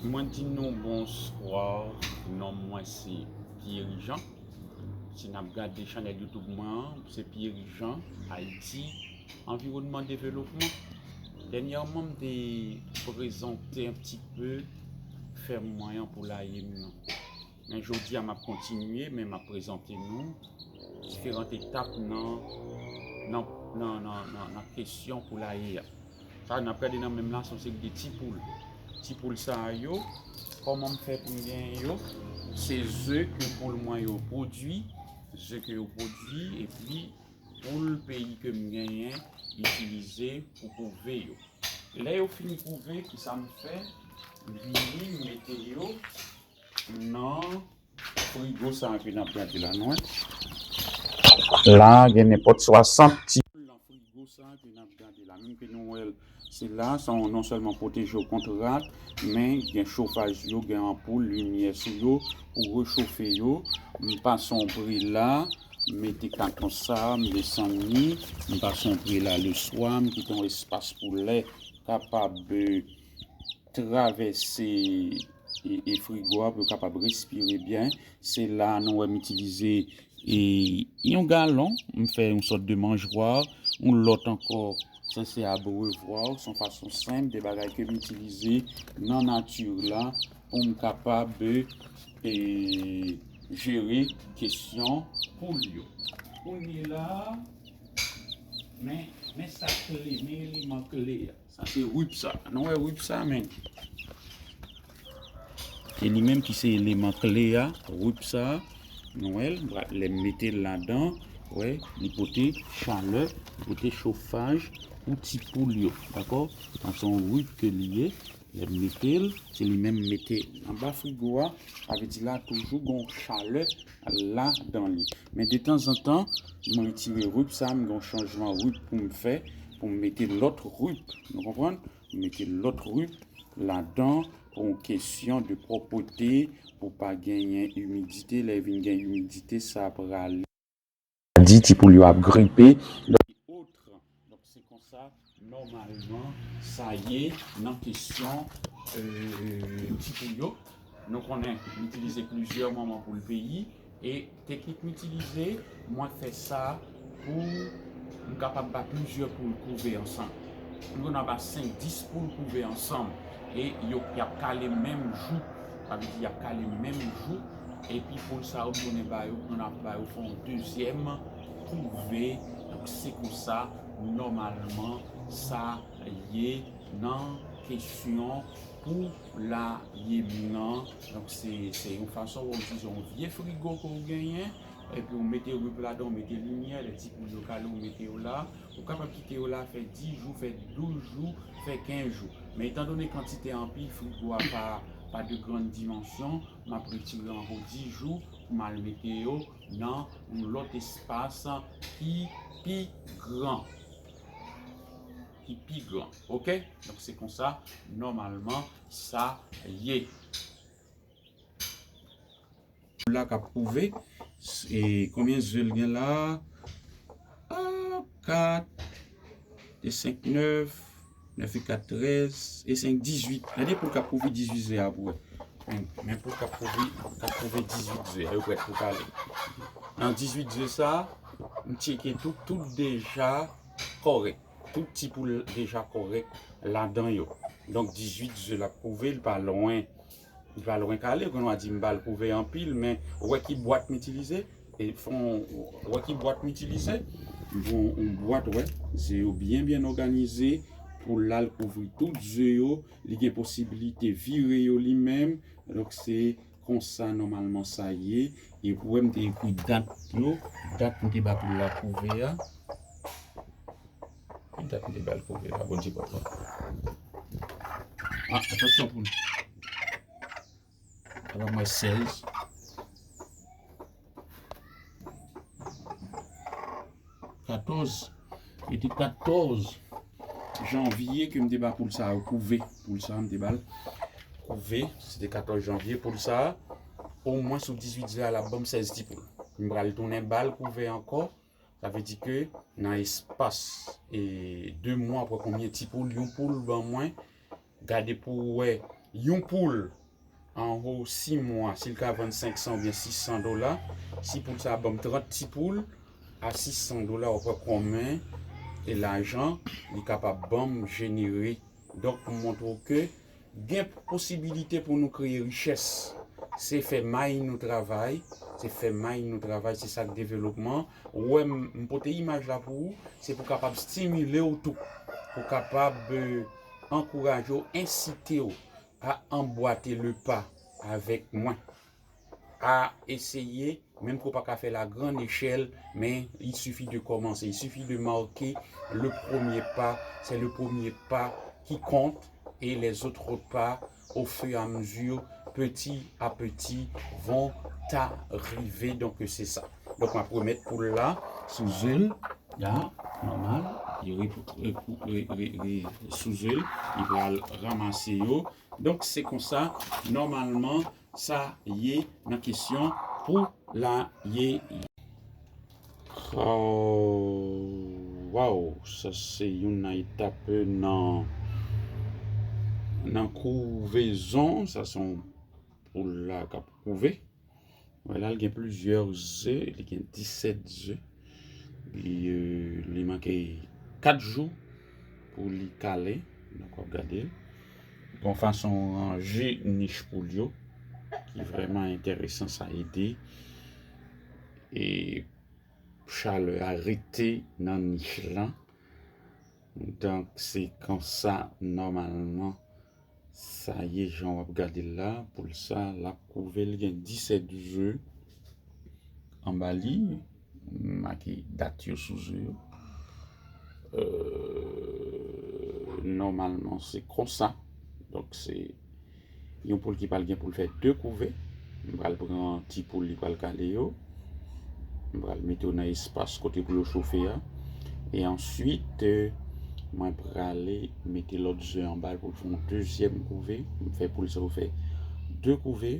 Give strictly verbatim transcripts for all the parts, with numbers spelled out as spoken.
Mwen di nou bonswa, non mwen se Pierre Jean. Si n ap gade chanèl YouTube mwen an, se Pierre Jean Haïti, Environnement Développement. Dènyèman, m te prezante yon ti pe fèm mwen an, poulaye m nan. Men jodi a, m ap kontinye, men m ap prezante nou diferan etap nan, nan, nan, nan, nan, nan kesyon poulaye a. Sa n ap gade nan men m la, se yon seri de ti poul. Ti poul sa yo, kòman m fè pou m genyen yo? Se ze ke poul mwen yo pwodui, ze ke yo pwodui, epi poul peyi ke m genyen, itilize pou kouve yo. Lè yo fin kouve, kisa m fè? M vini, m mete yo nan frigo sa ke n ap gade la, nou wè. La, gen nenpòt swasant ti poul nan frigo sa ke n ap gade la. Menm ke nou wè l, se la, sa w non sèlman pwoteje w kont rat, men gen chofaj yo, gen anpoul, limyè sou yo, pou rechofe yo. M pase yon bre la, m mete katon sa, m desann li, m pase yon bre la leswa, m kite yon espas pou lè kapab, eh, travèse e, e frigo a pou yo kapab respire byen. Se la nou wè m itilize e, yon galon, m fè yon sòt de manjwa, yon lòt ankò, sa se abrevwa, se yon fason senp, de bagay ke m itilize nan nati la pou m kapab, e, jere kesyon poul yo. Kounye la, men, men sa kle, men eleman kle a. Sa se rip sa. Nou wè rip sa, men. Se li menm ki se eleman kle a, rip sa. Nou wè l, lè m mete l ladan, wè, li pote chalè, li pote chofaj pou ti poul yo, dakò? Sa se yon rip ke li ye. Lè m mete l, se li menm m mete anba frigo a, sa vle di la toujou gon chalè ladan li. Men detanzantan, mwen retire rip sa, m gon chanjman rip pou m fè, pou m mete lòt rip. Nou konprann? M mete lòt rip ladan pou yon kesyon de pwòpte, pou pa genyen imidite. Lè vin gen imidite, sa prale. Di ti poul yo ap gripe. Donk, se konsa, nòmalman, sa ye nan kesyon, euh, ti poul yo. Nou konnen, m itilize plizyè manman poul peyi. E teknik m itilize, mwen fè sa pou m kapab ba plizyè poul kouve ansanm. M konn ap ba senk, dis poul kouve ansanm. E yo, y ap kale menm jou. Sa vle di y ap kale menm jou. Epi poul sa yo, m tounen ba yo, m konn ap ba yo fè yon dezyèm kouve. Donk, se konsa, nòmalman, sa ye nan kesyon poulaye m nan. Donk, se, se yon fason, w itilize yon vye frigo ke w genyen, epi w mete rip ladan, w mete limyè, lè ti poul yo kale, w mete yo la. Ou kapab kite yo la, fè dis jou, fè douz jou, fè kenz jou. Men etandone kantite anpil, frigo a pa, pa de grann dimansyon, m ap retire anvo dis jou pou m al mete yo nan yon lòt espas ki pi gran. Ki pi gran, oke? Donk, se konsa, nòmalman, sa ye. La k ap kouve, e konbyen ze l gen la? Ah, kat, de senk, nèf, nèf e kat, trèz, e senk, dizuit. Gade poul k ap kouve dizuit ze a pou wè. Men, men poul k ap kouve, k ap kouve dizuit ze a, yo prèt pou kale. Nan dizuit ze sa, m tcheke tout, tout deja kòrèk. Tout ti poul deja kòrèk ladan yo. Donk, dizuit ze l ap kouve, l pa lwen, li pa lwen kale, kounye a di m ba l kouve anpil, men ou wè ki bwat m itilize? E fon, ou wè ki bwat m itilize? Bon, yon bwat, wè, ze yo byen, byen òganize pou l al kouvri tout ze yo, li gen posiblite vire yo li menm. Donk, se konsa, nòmalman, sa ye. E pou wè, m te ekri dat yo, dat m te ba poul la kouve a. Ki dat m te ba l kouve la, Bondye papa. Ah, atansyon poul. Ala mwen sèz. Katòz. Li te katòz janvye ke m te ba poul sa yo kouve. Poul sa, m te ba l kouve. Se te katòz janvye. Poul sa, omwen sou dizuit ze a, l ap ban m sèz ti poul. M pral tounen ba l kouve ankò. Sa vle di ke nan espas, e, de mwa, pou wè konbyen ti poul yon poul ban mwen. Gade pou w wè yon poul anwo sis mwa, si l ka vann senk san oubyen sis san dola, si poul sa a ban m trant ti poul a sis san dola, w ap wè konbyen e lajan li kapab ban m jenere. Donk, m montre w ke gen posibilite pou nou kreye richès. Se fè may nou travay, se fè may nou travay, se sa k devlopman. Ou wè, m, m pote imaj la pou ou, se pou kapab stimile w tou, pou kapab, eh, ankouraje w, ensite w a anbwate le pa avèk mwen, a eseye, menm ke w pa ka fè l a gran echèl, men il suffit de commencer, il suffit de marquer le premier pas, c'est le premier pas qui compte, et les autres pas, au fur et à mesure, petit à petit, vont arriver. Donk, se sa. Donk, m ap remèt poul la sou ze l, la, nòmal. Li re, re, re, re, re, sou ze l, li pral ranmase yo. Donk, se konsa, nòmalman, sa ye nan kesyon poulaye. Waw, sa se youn nan etap nan, nan kouvezon. Sa se yon poul la k ap kouve. Wè la, l gen plizyè ze, li gen disèt ze. Li, euh, li manke kat jou pou li kale. Donk, w ap gade l. Gon fason ranje nich poul yo, ki vrèman enteresan, sa ede. E chalè a rete nan nich lan. Donk, se konsa, nòmalman, sa ye, jan w ap gade l la, poul sa, l ap kouve, l gen disèt ze anba li, make dat yo sou ze yo. Euh, nòmalman, se konsa. Donk, se yon poul ki pral gen pou l fè de kouve. M pral pran ti poul li pral kale yo. M pral mete yo nan espas kote pou yo chofe a. E answit, euh, mwen prale mete lòt ze anba l pou l fè yon dezyèm kouve. M fè poul sa yo fè de kouve.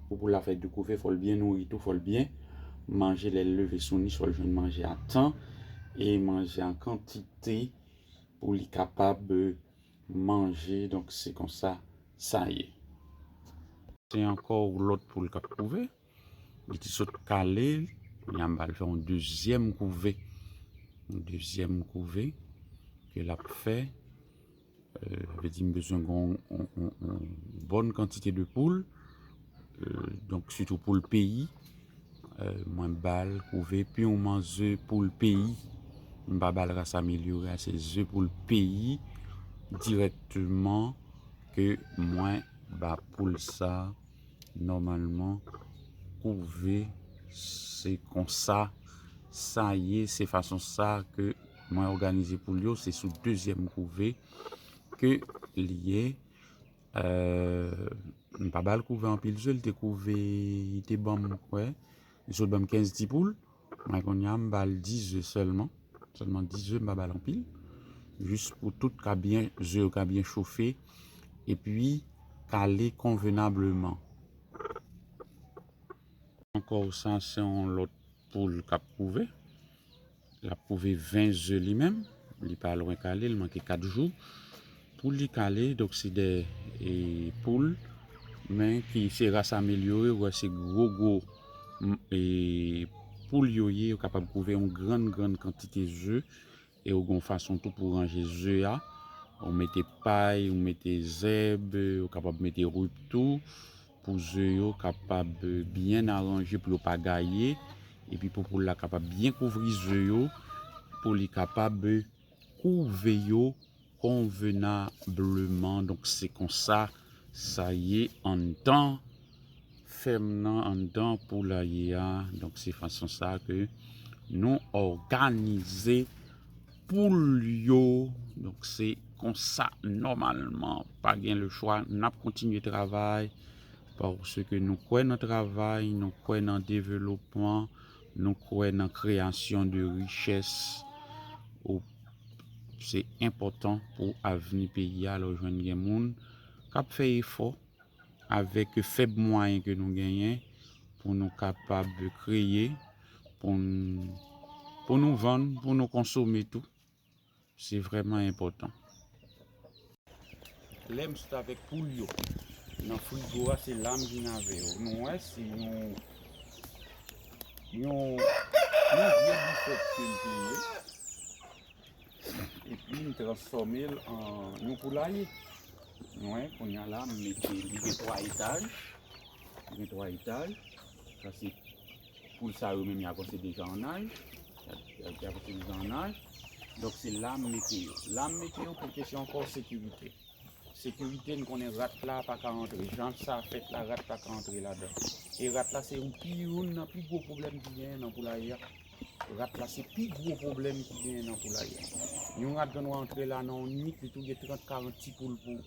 Pou poul la fè de kouve, fò l byen nouri tou, fò l byen manje lè l leve sou nich, fò l jwenn manje a tan e manje an kantite pou li kapab, euh, manje. Donk, se konsa sa ye. Se ankò lòt poul k ap kouve. Li te sot kale, li anba l fè yon dezyèm kouve. Yon dezyèm kouve ke l ap fè. Euh, sa vle di m bezwen gen yon, yon, yon, yon bòn kantite de poul. Euh, donk, sitou poul peyi. Euh, mwen ba l kouve piman ze poul peyi. M pa ba l ras amelyore a, se ze poul peyi dirèkteman ke mwen ba poul sa nòmalman kouve. Se konsa sa ye, se fason sa ke mwen òganize poul yo, se sou dezyèm kouve ke li ye. Euh, m pa ba l kouve anpil ze, li te kouve, li te ban m, kwè, li sot ban m kenz ti poul. Mwen kounye a, m ba l dis ze sèlman. Sèlman dis ze, m pa ba l anpil. Jis pou tout ka byen, ze yo ka byen chofe. Epi, kale konvenableman. Ankò, sa, se yon lòt poul k ap kouve. L ap kouve ven ze li menm. Li pa lwen kale, li manke kat jou pou li kale. Donk, se de, e, poul, men ki se ras amelyore, ou wè se gwo, gwo, m, e, poul yo ye, yo kapab kouve yon grann, grann kantite ze. E ou gon fason tou pou ranje ze a. Ou mete pay, ou mete zèb, ou kapab mete rip tou, pou ze yo kapab byen aranje, pou yo pa gaye, epi pou poul la kapab byen kouvri ze yo, pou li kapab kouve yo konvenableman. Donk, se konsa sa ye anndan fèm nan, anndan poulaye a. Donk, se fason sa ke nou òganize poul yo. Donk, se konsa, nòmalman, pa gen lechwa, n ap kontinye travay, paske nou kwè nan travay, nou kwè nan devlopman, nou kwè nan kreyasyon de richès. Ou, se enpòtan pou avni peyi a, lè w jwenn gen moun k ap fè efò avèk fèb mwayen ke nou genyen pou nou kapab kreye, pou n, pou nou vann, pou nou konsome tou. Se vrèman enpòtan. Lè m sot avèk poul yo, Nan frigo a, se la m vin avè yo. Nou wè, se yon, yon, yon vye bifèt ke m te ye. Epi m transfòme l an yon poulaye. Nou wè, kounye a la, m mete, li gen twa etaj. Li gen twa etaj. Sa se poul sa yo menm, y avanse deja an aj. Y a- y a- y avanse deja an aj. Donk, se la m mete yo. La m mete yo pou kesyon ankò sekirite. Sekirite, n konnen rat la pa ka antre. Jan sa fèt la, rat pa ka antre ladan. E rat la, se yon pi, youn nan pi gwo pwoblèm ki genyen nan poulaye a. Rat la, se pi gwo pwoblèm ki genyen nan poulaye a. Yon rat grann wa antre la nan yon nwit, li touye trant, karant ti poul pou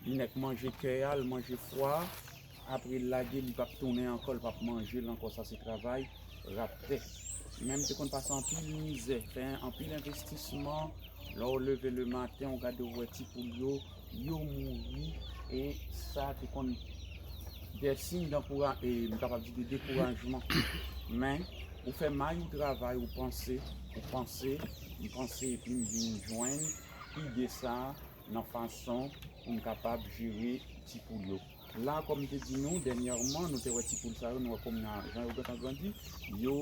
li nèk manje kè a, l manje fwa a. Apre, l lage, li p ap tounen ankò, li p ap manje l ankò. Sa se travay rat tè. Men m te konn pase anpil mizè, fè anpil envestisman. Lè w leve le maten, w gade, w wè ti poul yo, yo mouri. E sa te konn de siy dankoura-, e m kapab di de dekourajman. Men, ou fè may ou travay, ou panse, ou panse, m panse, epi m vin jwenn ide sa a nan fason pou m kapab jere ti poul yo. La, kòm m te di nou, dènyèman, nou te wè ti poul sa yo, nou wè kòm nan jan yo gentan grandi, yo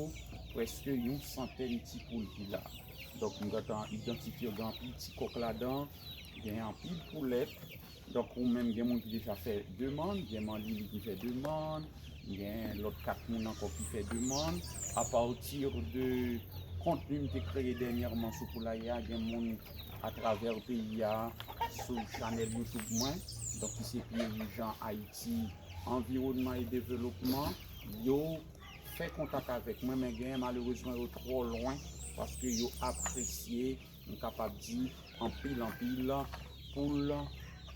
prèske yon santèn ti poul ki la. Donk, m gentan idantifye gen anpil ti kòk ladan, gen anpil poulèt. Donk, ou menm, gen moun ki deja fè demann, gen Manlili ki fè demann, gen lòt kat moun ankò ki fè demann. Apati de kontni m te kreye dènyèman sou poulaye a, gen moun atravè peyi a sou chanèl YouTube mwen, donk ki se Pierre Jean Haïti, Environnement et Développement, yo fè kontak avèk mwen, men genyen malerezman yo twò lwen, paske yo apresye, m kapab di, anpil, anpil poul,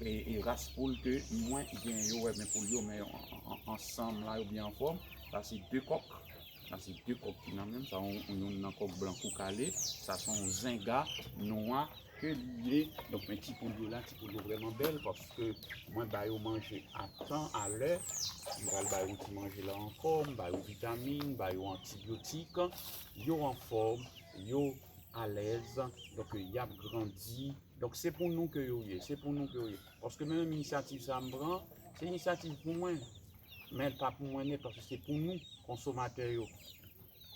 e, e ras poul ke mwen genyen yo, wè, men poul yo, men an- an- ansanm la, yo byen anfòm. Sa se de kòk. Sa se de kòk ki nan men m. Sa yon, yon nan kòk blan kou kale. Sa se yon zenga nwa ke li ye. Donk, men ti poul yo la, ti poul yo vrèman bèl paske mwen ba yo manje a tan, a lè. M pral ba yo ti manje la ankò, m ba yo vitamin, m ba yo antibyotik. Yo anfòm, yo alèz. Donk, y ap grandi. Donk, se pou nou ke yo ye, se pou nou ke yo ye. Paske menm inisyativ sa a m pran, se inisyativ pou mwen. Men l pa pou mwen nèt, paske se pou nou, konsomatè yo.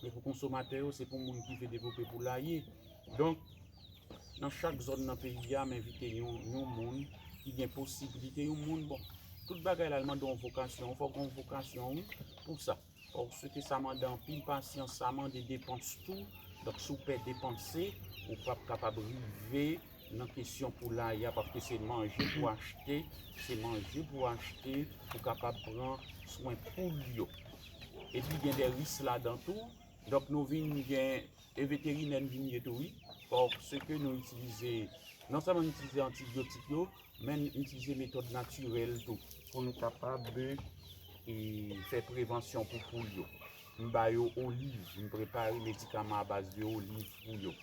E pou konsomatè yo, se pou moun ki vle devlope poulaye. Donk, nan chak zòn nan peyi a, m envite yon, yon moun ki gen posiblite, yon moun, bon, tout bagay la, l mande yon vokasyon, fòk gen yon vokasyon, wi, pou sa. Paske sa mande anpil pasyans, sa mande depans tou. Donk, si w pè depanse, ou p ap kapab rive nan kesyon poulaye a, paske se manje pou achte, se manje pou achte, pou kapab pran swen poul yo. Epi gen de ris ladan tou. Donk, nou vin gen, e veterinè n vin ye tou, wi. Paske nou itilize, non sèlman n itilize antibyotik yo, men n itilize metòd natirèl tou, pou nou kapab, e, fè prevansyon pou poul yo. M ba yo oliv, m prepare medikaman abaz de oliv pou yo.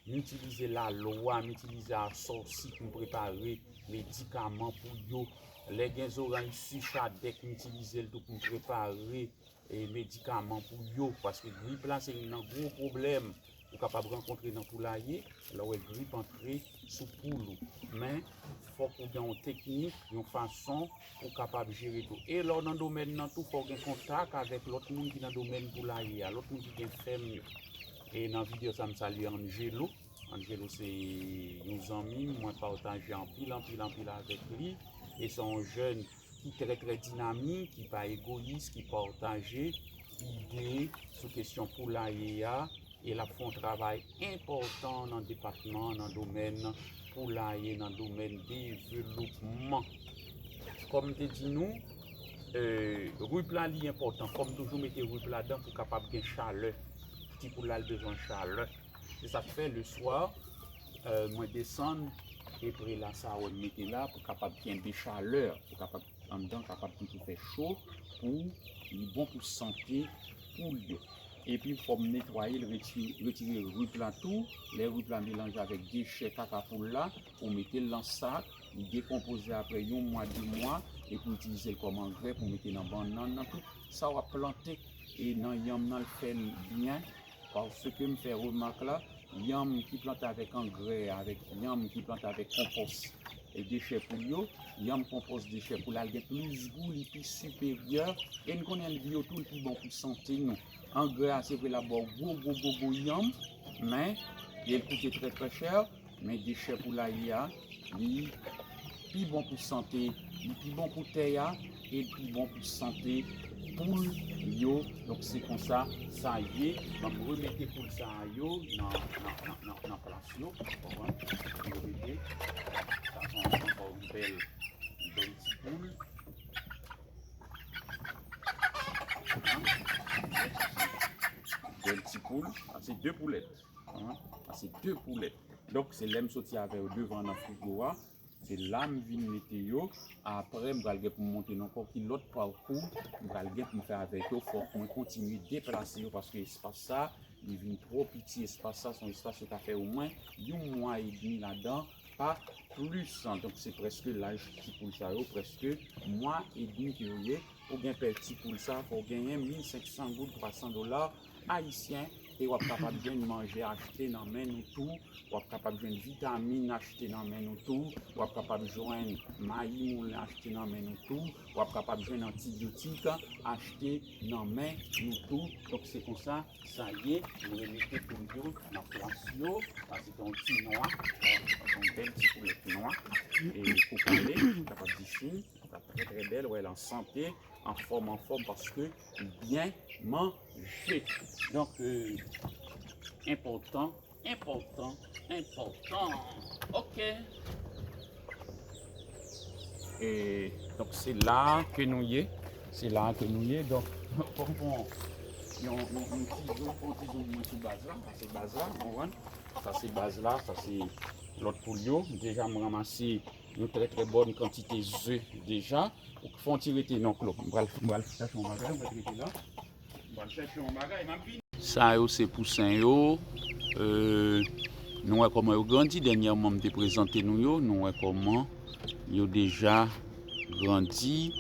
M itilize lalwa, m itilize asòsi pou m prepare medikaman pou yo. Lè gen zoray si chadèk, m itilize l tou pou m prepare, e, medikaman pou yo. Paske grip la se youn nan gwo pwoblèm ou kapab rankontre nan poulaye. Lè w wè grip antre sou poul ou. Men, fòk ou gen yon teknik, yon fason pou w kapab jere tou. E lè w nan domèn nan tou, fò w gen kontak avèk lòt moun ki nan domèn poulaye a, lòt moun ki gen fèm yo. E nan videyo sa, m salye Angelo. Angelo se yon zanmi m, mwen pataje anpil, anpil, anpil avèk li. E se yon jèn ki trè, trè dinamik, ki pa egoyis, ki pataje ide sou kesyon poulaye a. E l ap fè yon travay enpòtan nan depatman, nan domèn poulaye, nan domèn devlopman. Kòm m te di nou, e, rip la li enpòtan. Fò m toujou mete rip ladan pou kapab gen chalè. Ti poul la, l bezwen chalè. Se sa k fè, leswa, e, mwen desann e prela sa a wè m mete la pou kapab kenbe chalè, pou kapab anndan kapab toujou fè cho pou li bon pou sante poul yo. Epi fò m netwaye l, reti-, retire rip la tou. Lè rip la melanje avèk dechè kaka poul la, ou mete l nan sak, li dekonpoze apre yon mwa, de mwa, epi w itilize l kòm angrè pou mete nan bannann nan, tout sa w ap plante e nan yanm nan, l fè l byen. Paske m fè remak la, yanm ki plante avèk angrè, avèk yanm ki plante avèk konpòs e dechè poul yo, yanm konpòs dechè poul la, l gen plis gou, li pi siperyè, e n konnen l byo tou, l pi bon pou sante nou. Angrè a, se vre, l ap ba w gwo, gwo, gwo, gwo yanm, men, e l koute trè, trè chè, men dechè poulaye a, li pi bon pou sante, li pi bon pou tè a, e l pi bon pou sante poul yo. Donk, se konsa sa ye. M ap remete poul sa a yo nan, nan, nan, nan, nan plas yo. Konprann? Yo rete. Sa se ankò yon bèl, yon bèl ti poul. Bèl ti poul. Sa se de poulèt. Sa se de poulèt. Donk, se lè m soti avè yo devan nan frigo a. Se la m vin mete yo. Apre, m pral gen pou m montre nou ankò ki lòt pakou m pral gen pou m fè avèk yo. Fòk mwen kontinye deplase yo paske espas sa, li vin twò piti. Espas sa, se yon espas yo ka fè omwen yon mwa edmi ladan, pa plis. Donk, se prèske laj ti poul sa yo, prèske mwa edmi ke yo ye. Pou gen pè ti poul sa, fò w genyen mil senk san goud, twa san dola ayisyen, e w ap kapab jwenn manje achte nan men nou tou, w ap kapab jwenn vitamin achte nan men nou tou, w ap kapab jwenn mayi moulen achte nan men nou tou, w ap kapab jwenn antibyotik achte nan men nou tou. Donk, se konsa sa ye, nou remete poul yo nan plas yo. Sa se te yon ti nwa, yon bèl ti poulèt nwa, e kou kale, kapab di fin. Sa trè, trè bèl, wè, l an sante, an fòm, an fòm, paske li byen manje. Donk, euh, enpòtan, enpòtan, enpòtan. Ok. E, donk, se la ke nou ye. Se la ke nou ye. Donk, fò m pran yon, yon, yon ti zo, yon ti zo mwen sou baz la. Sa se baz la, w konprann? Sa se baz la, sa se lòt poul yo. Deja, m ranmase yon trè, trè bòn kantite ze deja. Ou fè yon ti rete non, Klo. M pral, m pral chèche yon bagay, m pral rete la. M pral chèche yon bagay, m ap vini. Sa yo se pousen yo. Euh, nou wè kòman yo grandi. Dènyèman, m te prezante nou yo. Nou wè kòman yo deja grandi.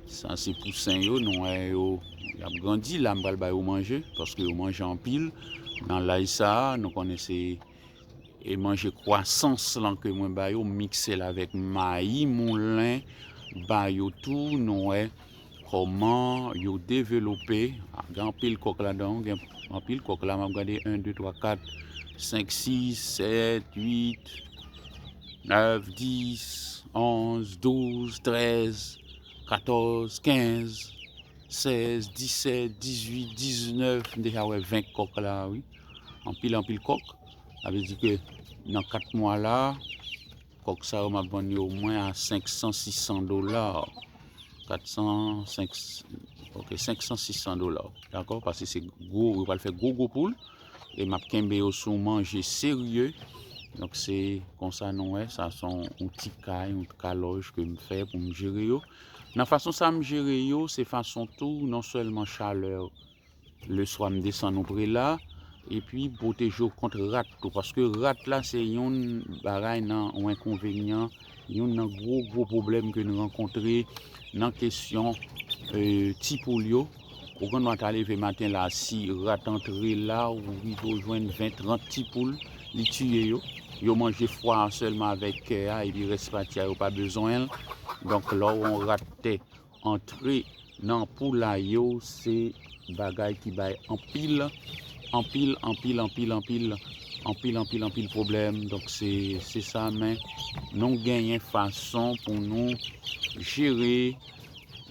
Sa se pousen yo. Nou wè yo, y ap grandi. La, m pral ba yo manje, paske yo manje anpil. Nan laj sa a, nou konnen se e manje kwasans lan ke mwen ba yo, m mikse l avèk mayi moulen, ba yo tou, nou wè kòman yo develope. Gen anpil kòk ladan, gen anpil kòk la, m ap gade, en, de, twa, kat, senk, sis, sèt, uit, nèf, dis, onz, douz, trèz, katòz, kenz, sèz, disèt, dizuit, diznèf, m deja wè ven kòk la, wi. Anpil, anpil kòk. Sa vle di ke nan kat mwa la, kòk sa yo m ap vann yo omwen a senk san, sis san dola. Kat san, senk, ok, senk san, sis san dola. Dakò? Paske se gwo, yo pral fè gwo, gwo poul. E m ap kenbe yo sou manje serye. Donk, se konsa nou wè, sa se yon ti kay, yon kalòj ke m fè pou m jere yo. Nan fason sa m jere yo, se fason tou, non sèlman chalè, leswa m desann ou pre la, epi pwoteje w kont rat tou, paske rat la se yon bagay nan, yon enkonvenyan, yon nan gwo, gwo pwoblèm ke n rankontre nan kesyon, e, ti poul yo. Ou konn wè ta leve maten la, si rat antre la, ou rive w jwenn ven, trant ti poul, li tiye yo. Yo manje fwa a sèlman avèk kè a, epi rès pati a yo pa bezwen l. Donk, lè w wè yon rat te antre nan poulaye w, se bagay ki bay anpil, anpil, anpil, anpil, anpil, anpil, anpil, anpil pwoblèm. Donk, se, se sa, men nou genyen fason pou nou jere,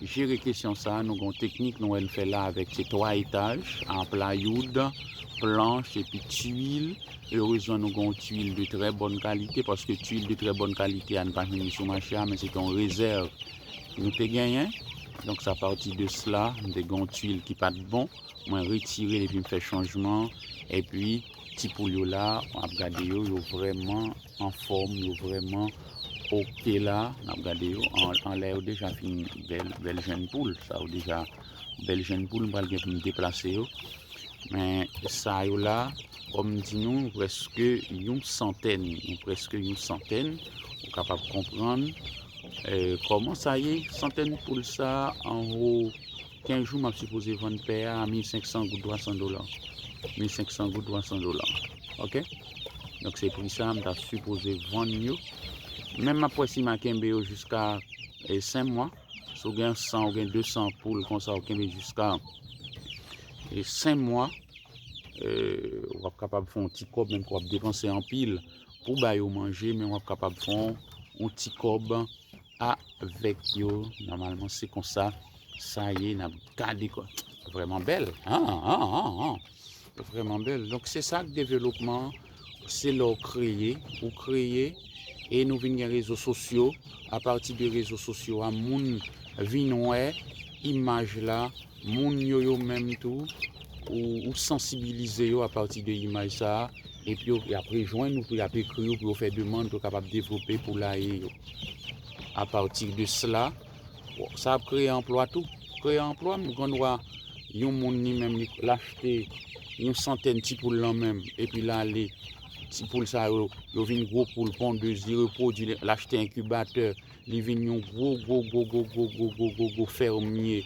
jere kesyon sa. Nou gen yon teknik, nou wè n fè la avèk se twa etaj, a plywood, planch, epi twil. Erezman, nou gen yon twil de trè bòn kalite, paske twil de trè bòn kalite a, n pa jwenn li sou mache a, men se te yon rezèv nou te genyen. Donk, sa pati de sla, m te gen yon twil ki pa t bon. Mwen retire l epi m fè chanjman. Epi, ti poul yo la, w ap gade yo, yo vrèman anfòm, yo vrèman oke la. N ap gade yo, an, anlè yo deja fin bèl, bèl jenn poul. Sa yo deja bèl jenn poul, m pral gen pou m deplase yo. Men sa yo la, kòm m di nou, nou prèske yon santèn, nou prèske yon santèn, ou kapab konprann, eh, kòman sa ye, santèn poul sa, anwo kenz jou, m ap sipoze vann pè a a mil senk san goud, twa san dola. Mil senk san goud, twa san dola. Ok? Donk se pri sa m ta sipoze vann yo. Men m ap wè si m a kenbe yo jiska e, senk mwa. Si w gen san, w gen de san poul konsa, w kenbe jiska e, senk mwa, e, w ap kapab fè yon ti kòb, menm ke w ap depanse anpil pou ba yo manje, men w ap kapab fè yon, yon ti kòb avèk yo. Nòmalman, se konsa sa ye. N ap gade kò. Vrèman bèl. An, an, an, an. Vrèman bèl. Donk, se sa k developman, se lè w kreye, ou kreye, e nou vin gen rezo sosyo. Apati de rezo sosyo a, moun vin wè imaj la, moun yo, yo menm tou, ou, ou sansibilize yo apati de imaj sa a, epi yo, y ap rejwenn ou, pou y ap ekri w, pou yo fè demann, pou yo kapab devlope poulaye yo apati de sela. Bon, sa ap kreye anplwa tou. Kreye anplwa, m gen dwa yon moun li menm li, l achte yon santèn ti poul lan menm, epi l ale, ti poul sa yo, yo vin gwo poul pondez, li repwodui, l achte enkibatè, li vin yon gwo, gwo, gwo, gwo, gwo, gwo, gwo, gwo, gwo fèmye,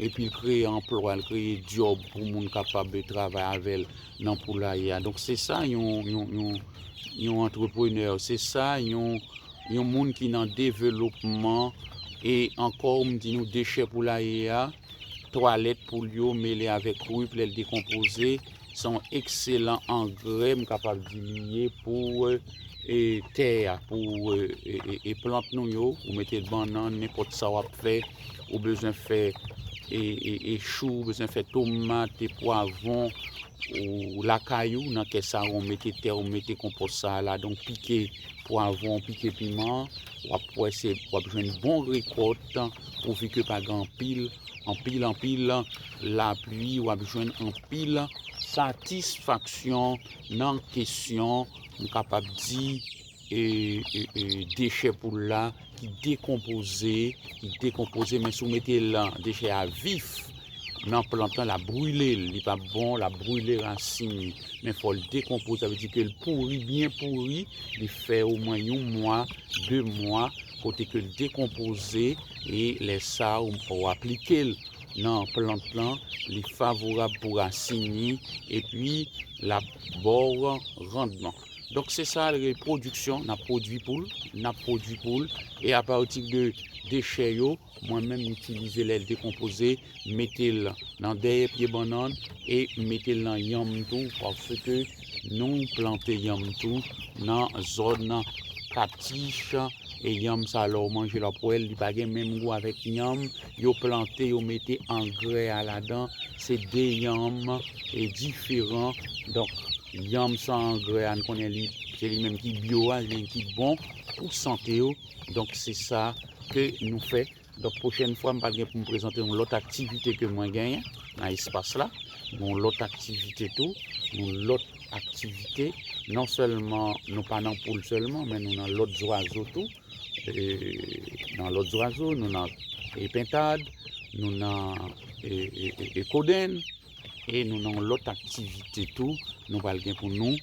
epi l kreye anplwa, l kreye djòb pou moun kapab travay avè l nan poulaye a. Donk, se sa yon, yon, yon, yon antreprenè, se sa yon, yon moun ki nan developman. E ankò, m di nou, dechè poulaye a, twalèt poul yo mele avèk rip lè l dekonpoze, se yon ekselan angrè, m kapab di li ye pou, e, tè a, pou, e, e, e, e plant nou yo, ou mete bannann, nenpòt sa w ap fè, ou bezwen fè, e, e, e chou, ou bezwen fè tomat, e pwavwon, ou lakay ou, nan kè sa, ou mete tè, ou mete konpòs sa a ladan, ou pike pwavwon, ou pike piman, w ap wè se, w ap jwenn bon rekòt, pouvi ke pa gen anpil, anpil, anpil lapli, w ap jwenn anpil satisfaksyon nan kesyon, m kapab di, e, e, e, dechè poul la ki dekonpoze, ki dekonpoze, men si w mete l, dechè a vif nan plant lan, l ap brile l, li p ap bon, l ap brile rasin li. Men fò l dekonpoze, sa vle di ke l pouri, byen pouri, li fè omwen yon mwa, de mwa, kote ke l dekonpoze, e lè sa a, ou, ou aplike l nan plant lan, li favorab pou rasin li, epi l ap ba w randman. Donk, se sa l rele pwodiksyon, n ap pwodui poul, n ap pwodui poul, e apati de dechè yo, mwen menm, m itilize lè l dekonpoze, m mete l nan dèyè pye bannann e m mete l nan yanm tou, paske nou plante yanm tou nan zòn Katich, e yanm sa, lè w manje l, w ap wè l, li pa gen menm gou avèk yanm yo plante, yo mete angrè a ladan, se de yanm e diferan. Donk, yanm san angrè a, n konnen li, se li menm ki byo a, li menm ki bon pou sante w. Donk, se sa ke nou fè. Donk, pwochèn fwa, m pral gen pou m prezante yon lòt aktivite ke mwen genyen nan espas la. Yon lòt aktivite tou, yon lòt aktivite. Non sèlman nou pa nan poul sèlman, men nou nan lòt zwazo tou. E, nan lòt zwazo, nou nan, e, pentad, nou nan, e, e, e, e kodenn, e nou nan yon lòt aktivite tou. Nou pral gen pou nou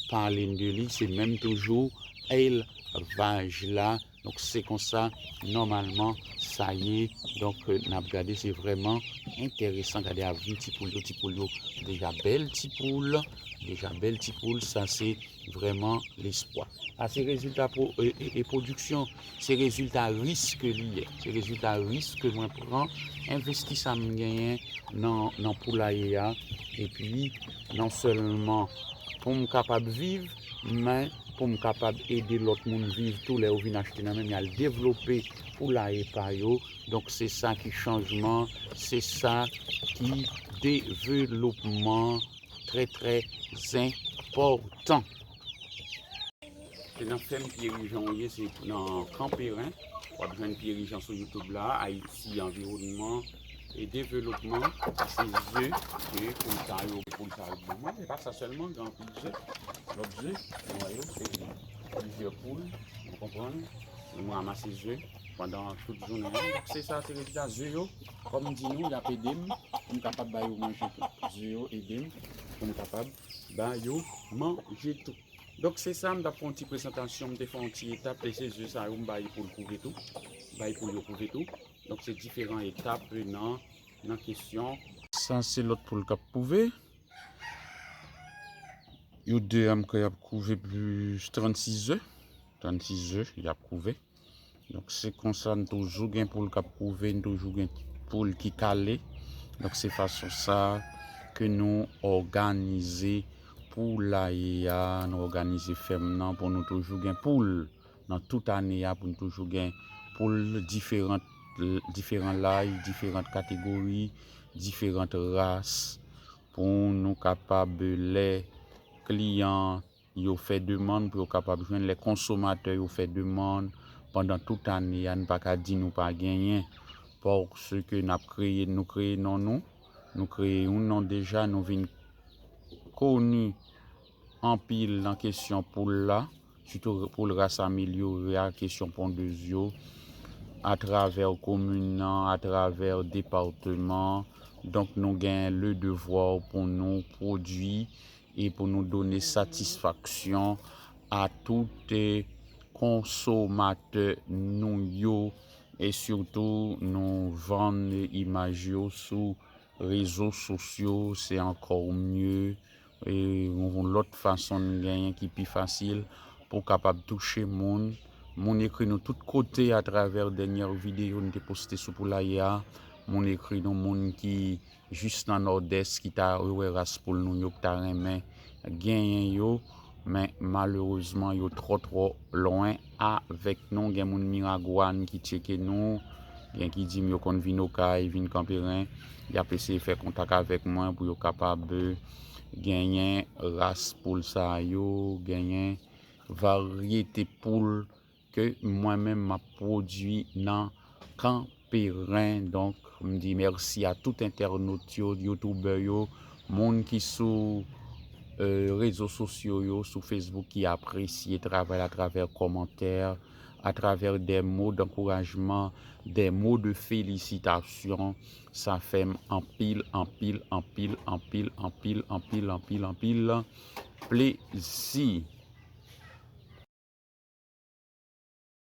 pale de li, se menm toujou elvaj la. Donk, se konsa, nòmalman, sa ye. Donk, n ap gade, se vrèman enteresan. Gade avni ti poul yo, ti poul yo, deja bèl ti poul, deja bèl ti poul, sa se vrèman lespwa. Sa se rezilta pwo-, e, e, e pwodiksyon, se rezilta risk li ye. Se rezilta risk ke mwen pran, envesti sa m genyen nan, nan poulaye a. Epi, non sèlman pou m kapab viv, men pou m kapab ede lòt moun viv tou, lè yo vin achte nan men m, y al devlope poulaye pa yo. Donk, se sa ki chanjman, se sa ki developman trè, trè enpòtan. Se nan fèm Pyerijan ou ye, se nan Kanperen. W ap jwenn Pyerijan sou YouTube la, Ayiti, anviwònman e developman. Se ze ke poul sa yo, poul sa yo ban mwen. Se pa sa sèlman, gen anpil ze. Lòt ze, nou wè yo, se plizyè poul, nou konprann. Nou ranmase ze pandan tout jounen an. Donk, se sa, se rezilta ze yo. Kòm m di nou, y ap ede m pou m kapab ba yo manje tou. Ze yo ede m pou m kapab ba yo manje tou. Donk, se sa, m t ap fè yon ti prezantasyon, m te fè yon ti etap, e se ze sa yo m bay pou l kouve tou. Bay pou yo kouve tou. Donk, se diferan etap nan, nan kesyon. Sa, se lòt poul k ap kouve. Yo de a m kwè y ap kouve plis trannsis ze. Trannsis ze, y ap kouve. Donk, se konsa, n toujou gen poul k ap kouve, n toujou gen poul ki kale. Donk, se fason sa ke nou òganize poulaye a, nou òganize fèm nan pou nou toujou gen poul nan tout ane a, pou n toujou gen poul diferan, diferan laj, diferan kategori, diferan ras, pou nou kapab, lè kliyan yo fè demann, pou yo kapab jwenn, lè konsomatè yo fè demann, pandan tout ane a, n pa ka di nou pa genyen, paske n ap kreye, nou kreye non nou, nou kreye yon non deja, nou vin koni anpil nan kesyon poul la, sitou poul ras amelyore a, kesyon pondez yo, atravè komin nan, atravè depatman. Donk, nou gen le devwa pou nou pwodui e pou nou done satisfaksyon a tout, eh, konsomatè nou yo. E sitou, nou vann imaj yo sou rezo sosyo, se ankò mye. E yon lòt fason n genyen ki pi fasil pou kapab touche moun. Moun ekri nou tout kote atravè dènyè videyo n te poste sou poulaye a. Moun ekri nou, moun ki jis nan Nòdès ki ta, yo wè ras poul nou yo, ki ta renmen genyen yo, men malerezman, yo twò, twò lwen avèk nou. Gen moun Miragwàn ki tcheke nou, gen ki di m yo konn vin Okay, vin Kanperen, y ap eseye fè kontak avèk mwen pou yo kapab, eh, genyen ras poul sa yo, genyen varyete poul ke mwen menm m ap pwodui nan Kanperen. Donk, m di mèsi a tout entènot yo, youtubè yo, moun ki sou, eh, rezo sosyo yo, sou Facebook, ki apresye travay la atravè kòmantè, atravè des mots d'encouragement, des mots de félicitation. Sa fè m anpil, anpil, anpil, anpil, anpil, anpil, anpil, anpil plezi.